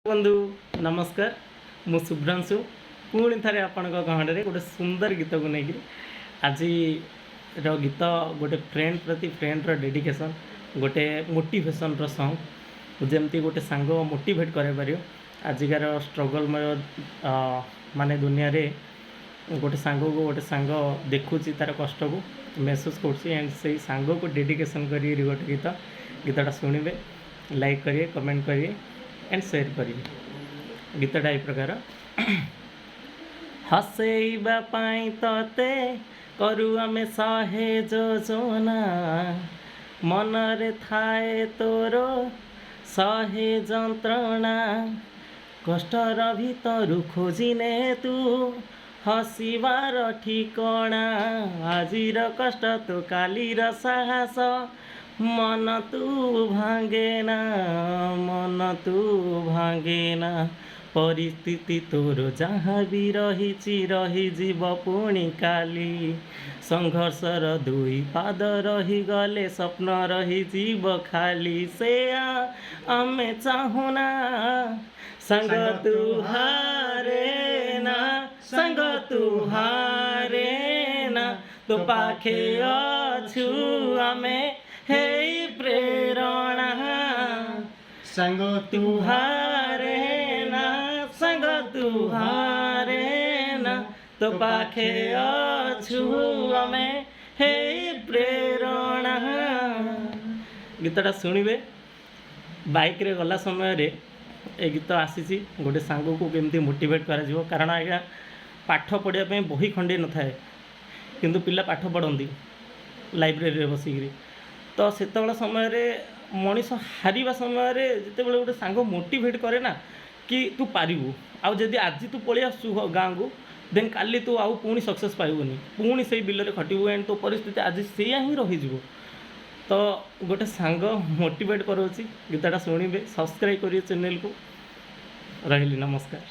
ବନ୍ଧୁ, ନମସ୍କାର। ମୁଁ ଶୁଭ୍ରାଂଶୁ ପୁଣି ଥରେ ଆପଣଙ୍କ ଗହଣରେ ଗୋଟେ ସୁନ୍ଦର ଗୀତକୁ ନେଇକିରି। ଆଜିର ଗୀତ ଗୋଟେ ଫ୍ରେଣ୍ଡ ପ୍ରତି ଫ୍ରେଣ୍ଡର ଡେଡିକେସନ୍, ଗୋଟେ ମୋଟିଭେସନ୍ର ସଙ୍ଗ୍। ଯେମିତି ଗୋଟେ ସାଙ୍ଗ ମୋଟିଭେଟ୍ କରାଇପାରିବ। ଆଜିକାର ଷ୍ଟ୍ରଗଲମୟ ମାନେ ଦୁନିଆରେ ଗୋଟେ ସାଙ୍ଗକୁ ଗୋଟେ ସାଙ୍ଗ ଦେଖୁଛି, ତା'ର କଷ୍ଟକୁ ମେହସୁସ୍ କରୁଛି ଆଣ୍ଡ ସେଇ ସାଙ୍ଗକୁ ଡେଡିକେସନ୍ କରିକିରି ଗୋଟେ ଗୀତ। ଗୀତଟା ଶୁଣିବେ, ଲାଇକ୍ କରିବେ, କମେଣ୍ଟ କରିବେ ଆଣ୍ଡ ସେୟାର କରିବେ। ଗୀତଟା ଏଇ ପ୍ରକାର: ହସେଇବା ପାଇଁ ତତେ କରୁ ଆମେ ଶହେ ଯୋଜନା, ମନରେ ଥାଏ ତୋର ଶହେ ଯନ୍ତ୍ରଣା। କଷ୍ଟର ଭିତରୁ ଖୋଜିନେ ତୁ ହସିବାର ଠିକଣା। ଆଜିର କଷ୍ଟ ତୋ କାଲିର ସାହସ। ମନ ତୁ ଭାଙ୍ଗେ ନା, ମନ ତୁ ଭାଙ୍ଗେ ନା। ପରିସ୍ଥିତି ତୋର ଯାହା ବି ରହିଛି, ରହିଯିବ ପୁଣି କାଲି। ସଂଘର୍ଷର ଦୁଇ ପାଦ ରହିଗଲେ ସ୍ୱପ୍ନ ରହିଯିବ ଖାଲି। ସେୟା ଆମେ ଚାହୁଁନା, ସାଙ୍ଗ ତୁ ହାରେ ନା, ସାଙ୍ଗ ତୁ ହାରେ ନା। ତୋ ପାଖେ ଅଛୁ ଆମେ ହେଇ ପ୍ରେରଣା। ସାଙ୍ଗ ତୁ ହାରେ ନା, ସାଙ୍ଗ ତୁ ହାରେ ନା। ତୋ ପାଖେ ଅଛୁ ଆମେ ହେଇ ପ୍ରେରଣା। ଗୀତଟା ଶୁଣିବେ। ବାଇକ୍ରେ ଗଲା ସମୟରେ ଏ ଗୀତ ଆସିଛି, ଗୋଟେ ସାଙ୍ଗକୁ କେମିତି ମୋଟିଭେଟ୍ କରାଯିବ। କାରଣ ଆଜ୍ଞା, ପାଠ ପଢ଼ିବା ପାଇଁ ବହି ଖଣ୍ଡିଏ ନଥାଏ, କିନ୍ତୁ ପିଲା ପାଠ ପଢ଼ନ୍ତି ଲାଇବ୍ରେରୀରେ ବସିକିରି। ତ ସେତେବେଳେ ସମୟରେ, ମଣିଷ ହାରିବା ସମୟରେ ଯେତେବେଳେ ଗୋଟେ ସାଙ୍ଗ ମୋଟିଭେଟ୍ କରେ ନା କି ତୁ ପାରିବୁ, ଆଉ ଯଦି ଆଜି ତୁ ପଳେଇ ଆସୁଛୁ ଗାଁକୁ, ଦେନ୍ କାଲି ତୁ ଆଉ ପୁଣି ସକ୍ସେସ୍ ପାଇବୁନି, ପୁଣି ସେଇ ବିଲରେ ଖଟିବୁ ଆଣ୍ଡ ତୋ ପରିସ୍ଥିତି ଆଜି ସେଇଆ ହିଁ ରହିଯିବ। ତ ଗୋଟେ ସାଙ୍ଗ ମୋଟିଭେଟ୍ କରାଉଛି। ଗୀତଟା ଶୁଣିବେ, ସବସ୍କ୍ରାଇବ୍ କରିବେ ଚ୍ୟାନେଲକୁ। ରହିଲି, ନମସ୍କାର।